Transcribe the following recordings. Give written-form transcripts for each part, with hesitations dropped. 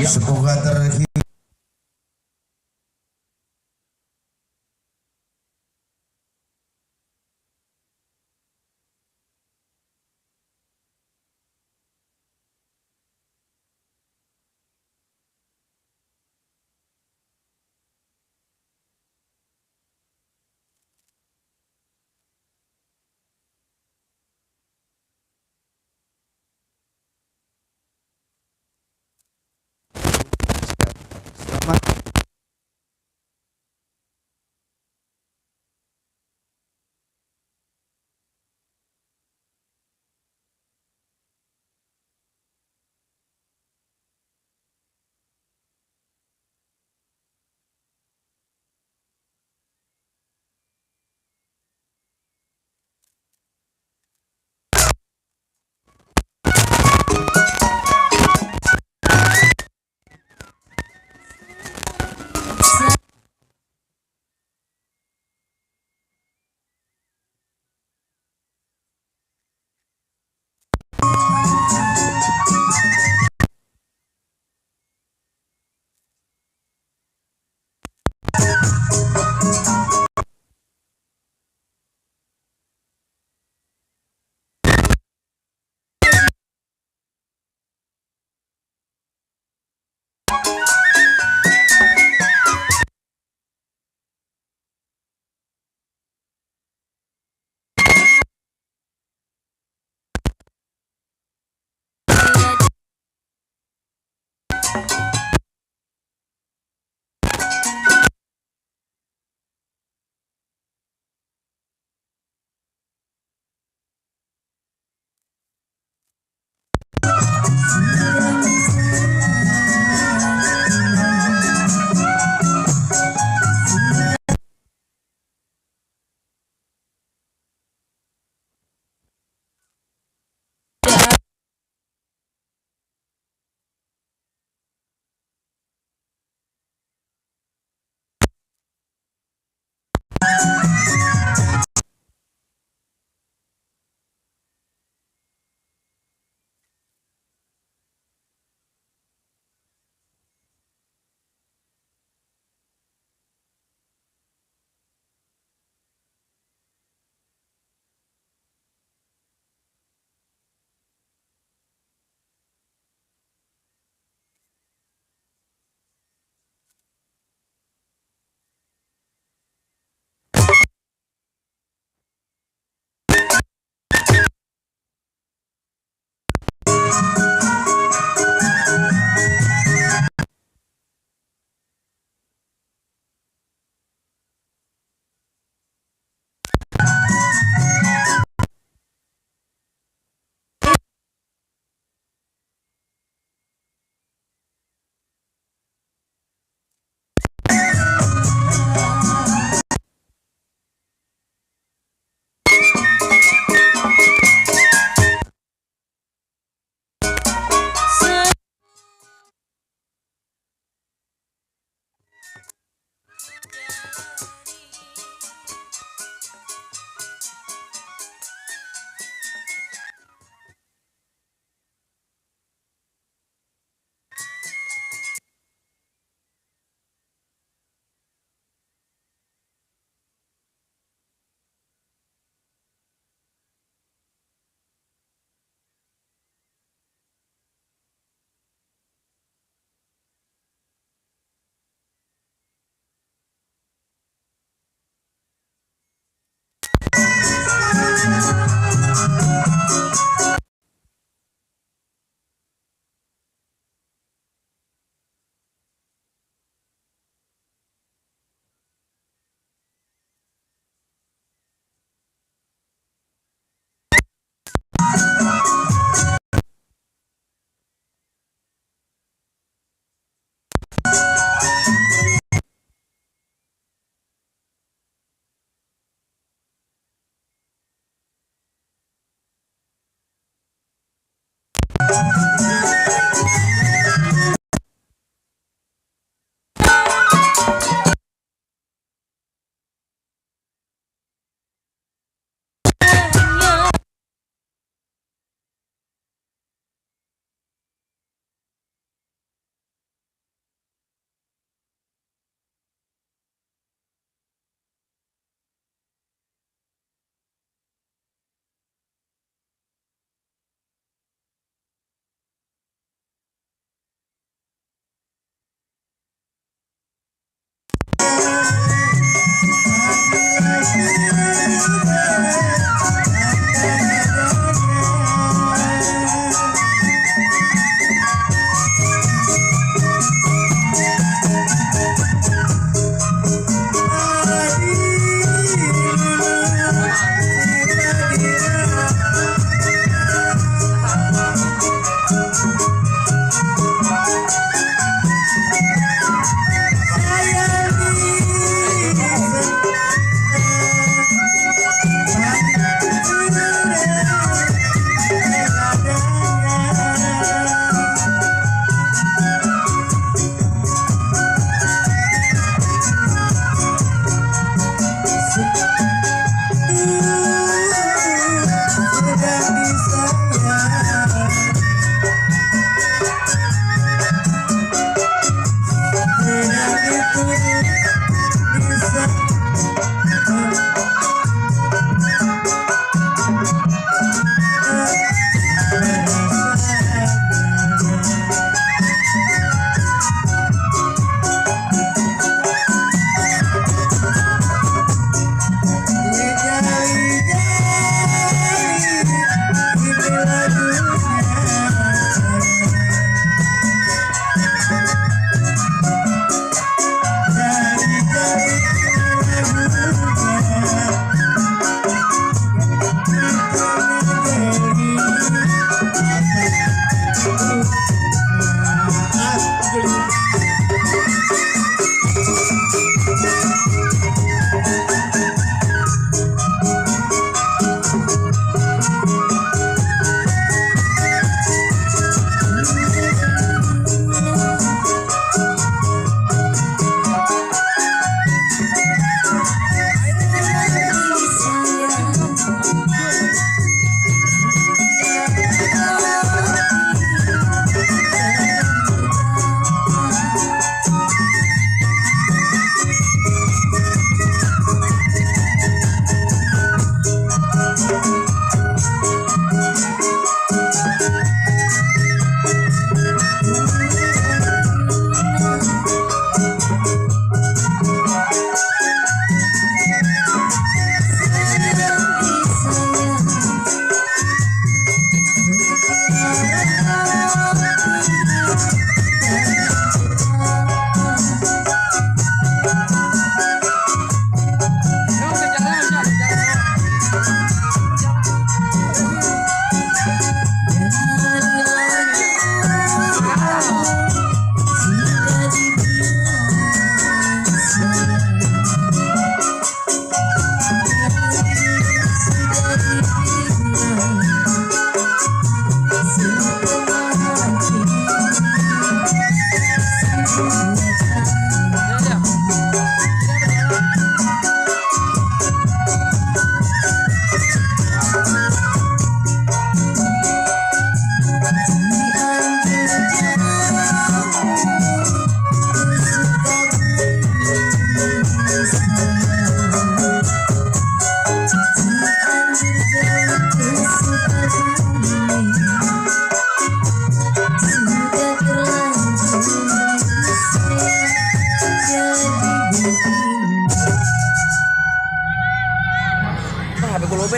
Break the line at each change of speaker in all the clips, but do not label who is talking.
Semoga terhibur.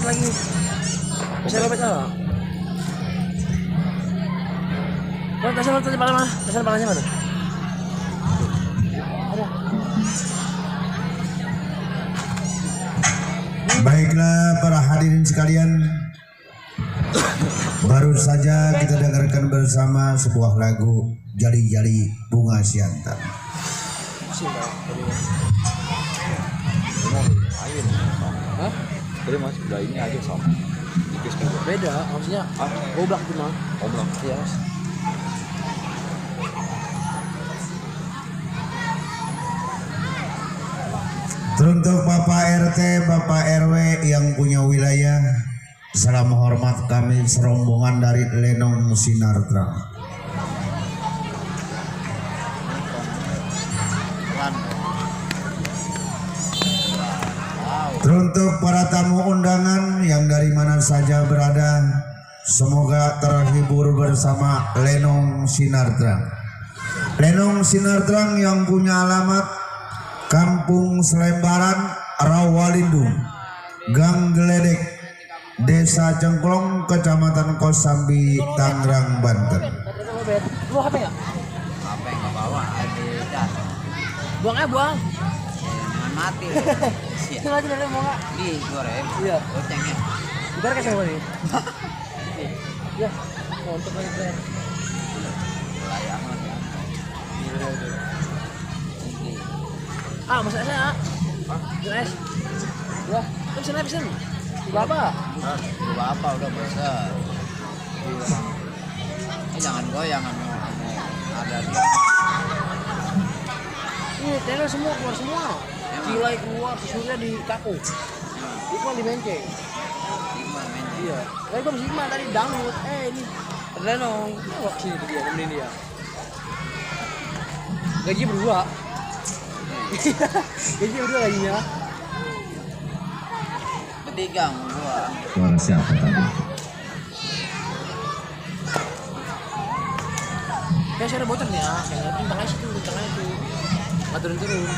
Lagi bisa lobet apa? Tasnya mana? Tasnya palanya mana? Ada.
Baiklah para hadirin sekalian, baru saja kita dengarkan bersama sebuah lagu Jali-Jali Bunga Siantar.
Hah?
Jadi mas, udah ini aja sama. Tipis juga.
Beda, maksudnya goblak itu mah.
Oblak.
Iya mas.
Teruntuk Bapak RT, Bapak RW yang punya wilayah, salam hormat kami serombongan dari Lenong Sinar Terang. Teruntuk para tamu undangan yang dari mana saja berada, semoga terhibur bersama Lenong Sinar Terang. Lenong Sinar Terang yang punya alamat Kampung Selembaran, Rawalindung, Gang Geledek, Desa Cengklong, Kecamatan Kosambi, Tangerang, Banten.
Lu HP ya?
HP nggak bawa, ada.
Buang.
Jangan mati.
Tinggal aja dari mau nggak?
Di goreng.
Iya.
Gocengnya.
Bentar kasih apa nih? Iya. Untuk lagi player.
Layangan ya.
Ah, masa es ya? Masa es? Ya, pesen. Berapa?
Berapa udah besar. Ini jangan goyang ada di.
Ini teler semua keluar semua. Cilai keluar, susunya di kaku. Itu di menceng. Iya. Tadi gua Sigma tadi dangdut. Ini Lenong. Oh, sini tuh dia, temenin dia. Gaji berdua. Gaji berdua gajinya.
Bertiga gua.
Suara siapa tadi?
Kayak suara bocor nih ya. Kayak tengah situ, tengah itu. Nggak turun-turun.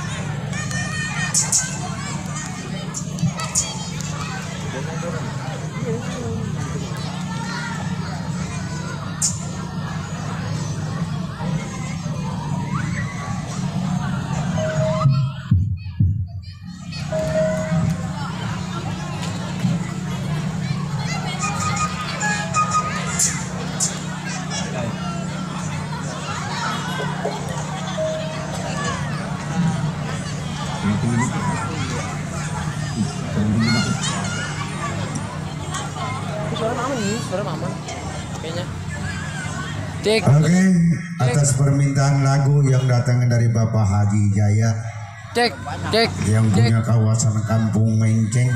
Suara mama kayaknya. Cek.
Oke, atas permintaan lagu yang datang dari Bapak Haji Jaya.
Cek.
Yang punya kawasan Kampung Menceng.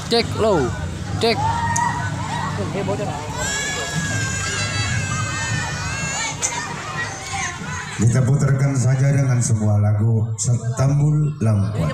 Cek low. Cek.
Kita putarkan saja dengan sebuah lagu Setambul Lampuan.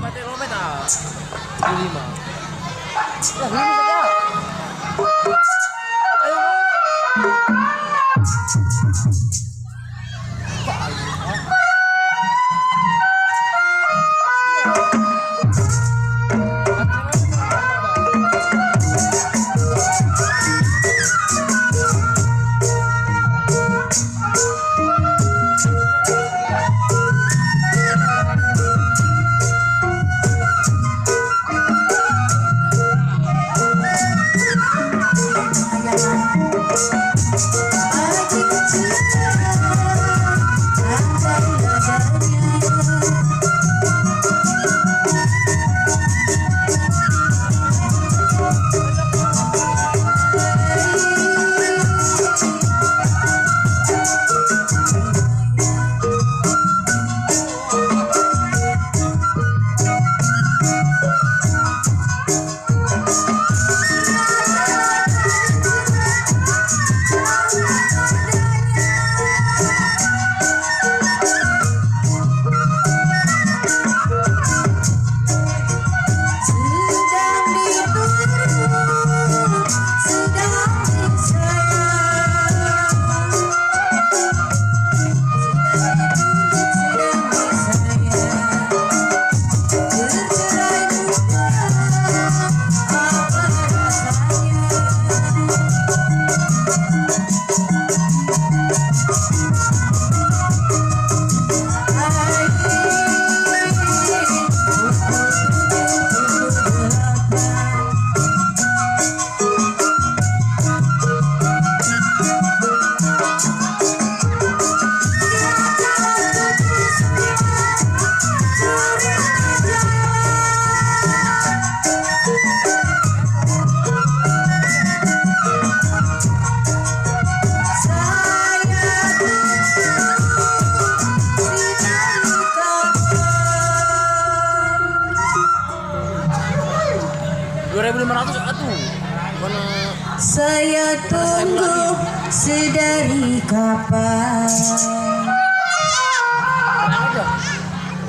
Saya tunggu sedari kapan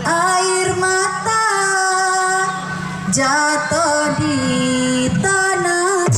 air mata jatuh di tanah.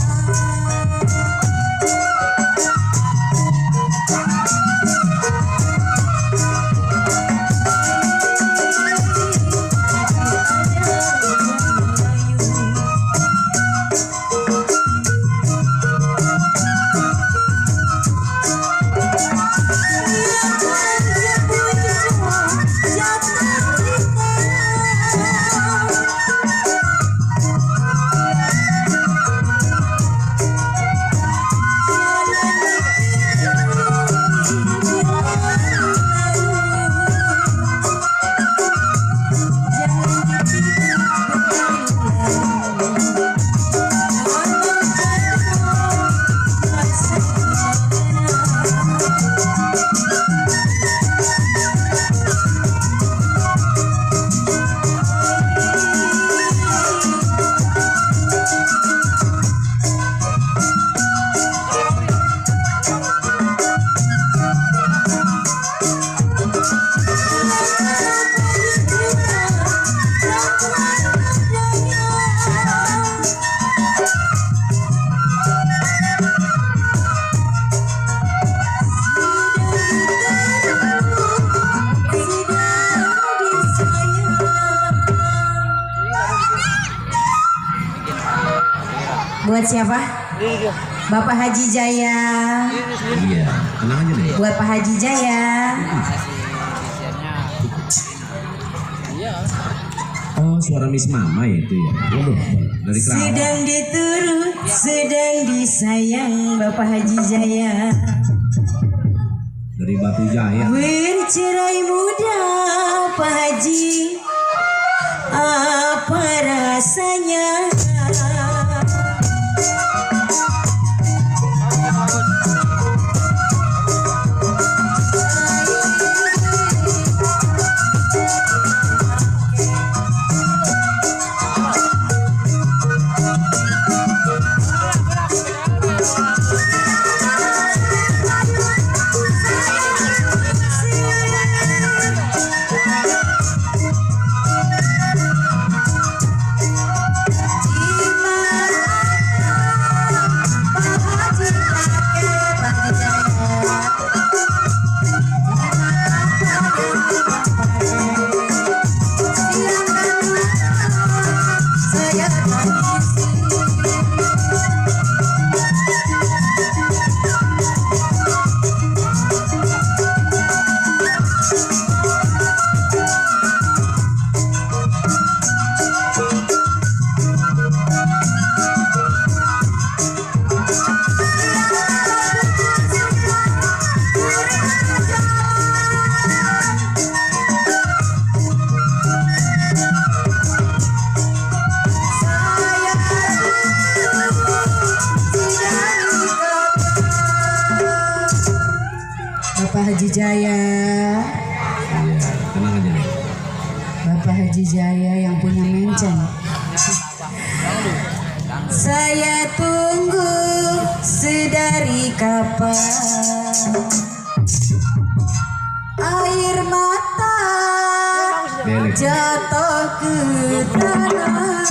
Buat siapa? Bapak Haji Jaya.
Iya, tenang aja deh.
Buat Pak Haji Jaya.
Iya.
Oh, suara Miss Mama itu ya. Waduh, dari Kerawang.
Sedang diturut, sedang disayang Bapak Haji Jaya.
Dari Batu Jaya.
Bercerai muda Pak Haji, apa rasanya? Bapak Haji Jaya.
Iya, tenang aja deh.
Bapak Haji Jaya yang punya menceng. Saya tunggu sedari kapan air mata
Belek.
jatuh ke tanah.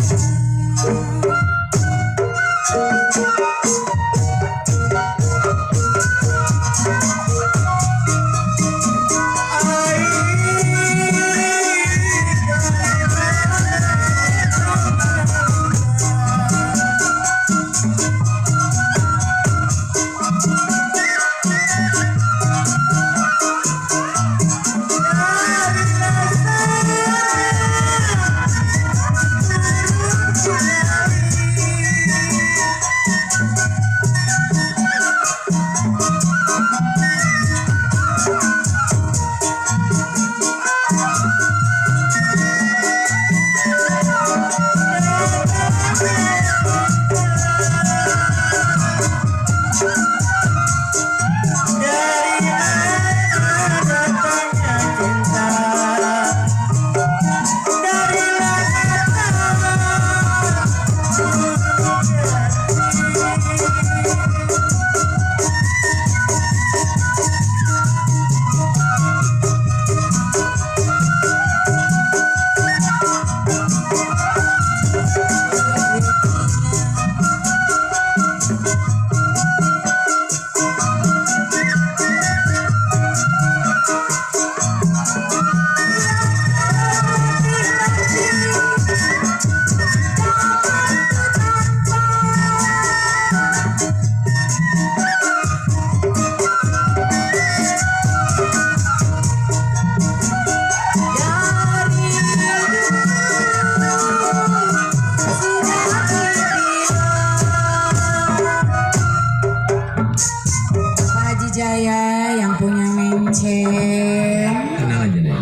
menceng.
Tenang aja deh.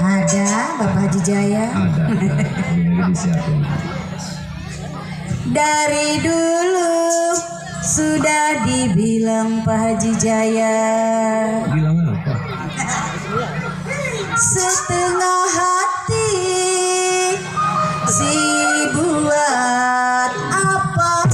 Ada Bapak Haji Jaya.
Ada. Ini disiapin.
Dari dulu sudah dibilang Pak Haji Jaya.
Bilang apa?
Setengah hati si buat apa?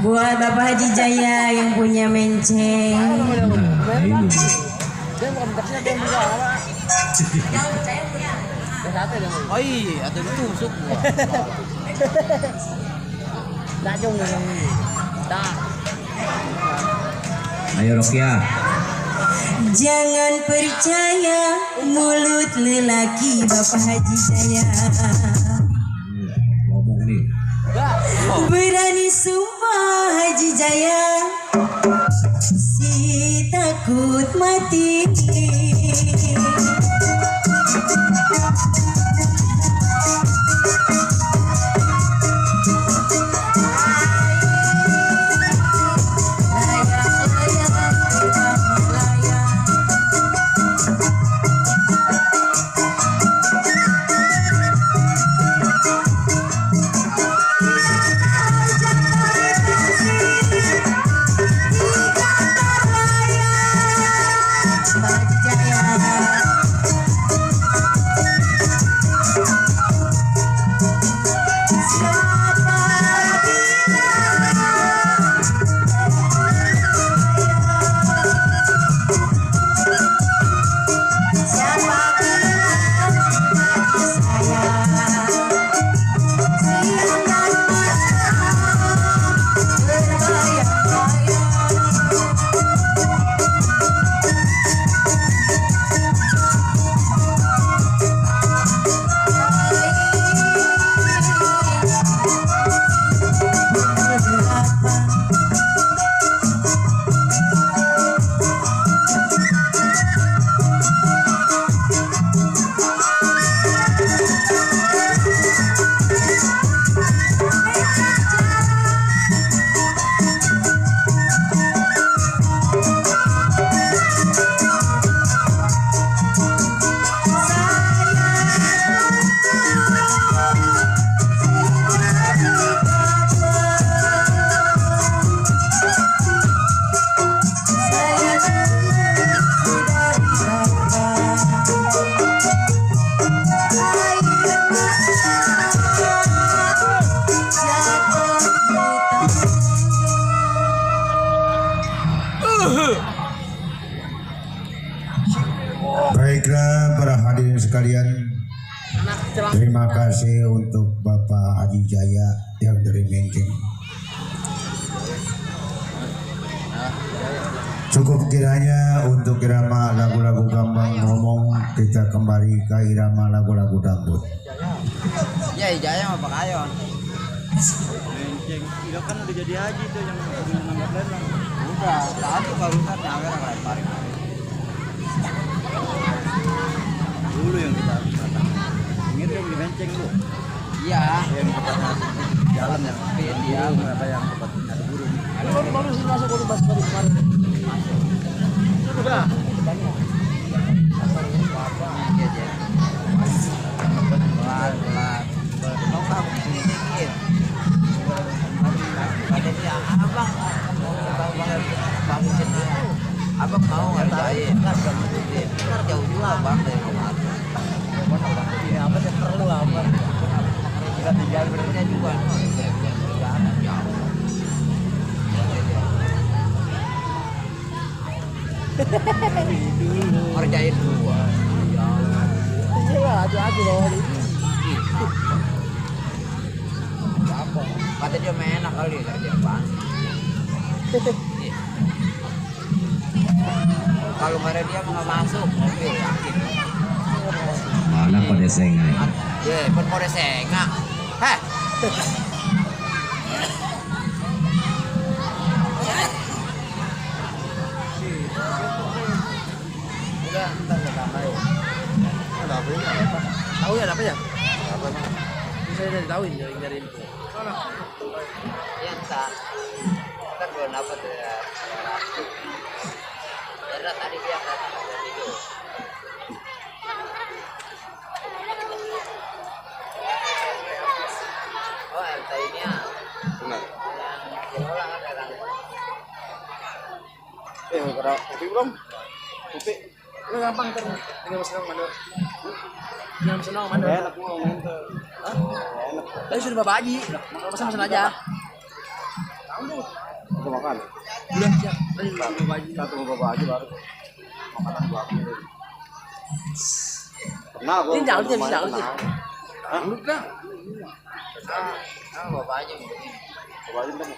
Buat Bapak Haji Jaya yang punya menceng.
Nah, ini.
Dia bukan bekasnya, dia juga apa? Dia sate dia.
Oh iya, atau ditusuk.
Dak jong yang ini. Dak.
Ayo Rokia.
Jangan percaya mulut lelaki Bapak Haji Jaya.
Ngomong nih.
Berani sumpah Haji Jaya, si takut mati.
Baiklah para hadirin sekalian, terima kasih untuk Bapak Haji Jaya yang dari Menceng. Cukup kiranya untuk irama lagu-lagu gambang ngomong, kita kembali ke irama lagu-lagu dangdut.
Ya Ijaya mah Pak Ayon.
Menceng. Iya kan udah jadi haji tuh yang nambah lenang.
Udah, tadi barusan nyamper lemparin.
Dulu yang kita katakan. Ingat yang di Menceng lu.
Iya.
Yang tempatnya jalan yang
Iya.
apa yang tempat ada burung.
Baru sih masuk baru pas baru kemarin.
Udah.
Pelan-pelan. Mau kamu sini dikit. Kata dia, abang bagusin dia. Abang mau ngerjain kan kamu tuh kan jauh juga bang dari rumah.
Ya apa yang perlu apa?
Kita tinggal berarti juga. Jauh. Ngerjain dua.
Iya, hati-hati loh.
Kata dia main enak kali kerja bang. Kalau mereka dia nggak masuk mobil yakin.
Mana pada sengai.
Ya, pun mau desengak. Heh.
Udah, entar ke kamar ya. Ada apa ini?
Tahu ya apa ya?
Apa emang?
Bisa ditahuin dari info.
Ya entah. Kan belum dapat ya. Karena tadi dia kan itu. Oh, LT ini ya.
Benar.
Yang diolah kan ya kan.
Kada kopi belum? Kopi.
Lu gampang ntar tinggal senang mana? Tinggal senang mana?
Enak gua ngomong tuh.
Hah? Tadi sudah Bapak Haji. Mau pesan aja.
Aku makan.
Udah siap. Tadi Bapak Haji.
Satu bapak aja baru. Makanan gua aku. Nah, gua.
Ini jangan bisa.
Hah?
Luka.
Ah, bapak aja begini.
Bapak aja kan.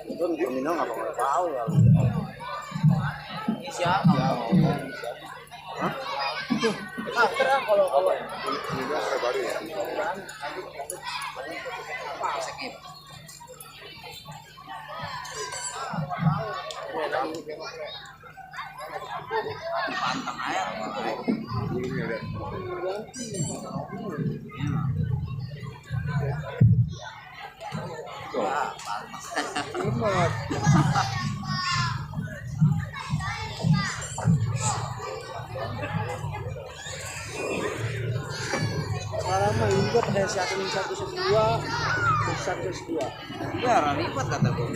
Itu minum apa enggak tahu ya.
Ini siapa?
Hah?
Kalau
Ini dia baru ya.
Skip. Pantang aja. Wah, panas.
malam mah ini juga pada siapin 112, 112.
Ya, ribet kata gue.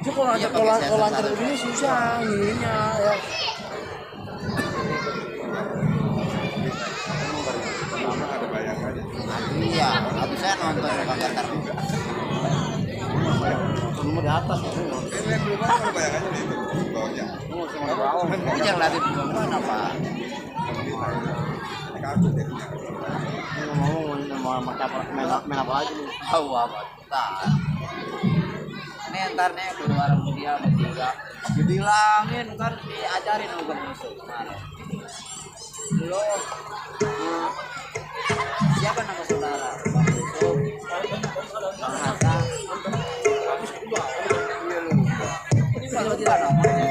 Itu kalau
Iya,
kalau
pakai
kalau
siasat
antar
satu.
begini susah ngirinya ya.
Iya, tapi saya nonton pakai antar.
Semua di atas.
Ini yang lagi di mana Pak?
Ngomong main apa aja nih?
Tahu apa? Tak. Ini ntar nih keluar dia bertiga. Dibilangin kan diajarin juga musuh kemarin. Belum. Siapa nama saudara? Bang Yusuf, Bang Hasan. Ini baru tidak namanya.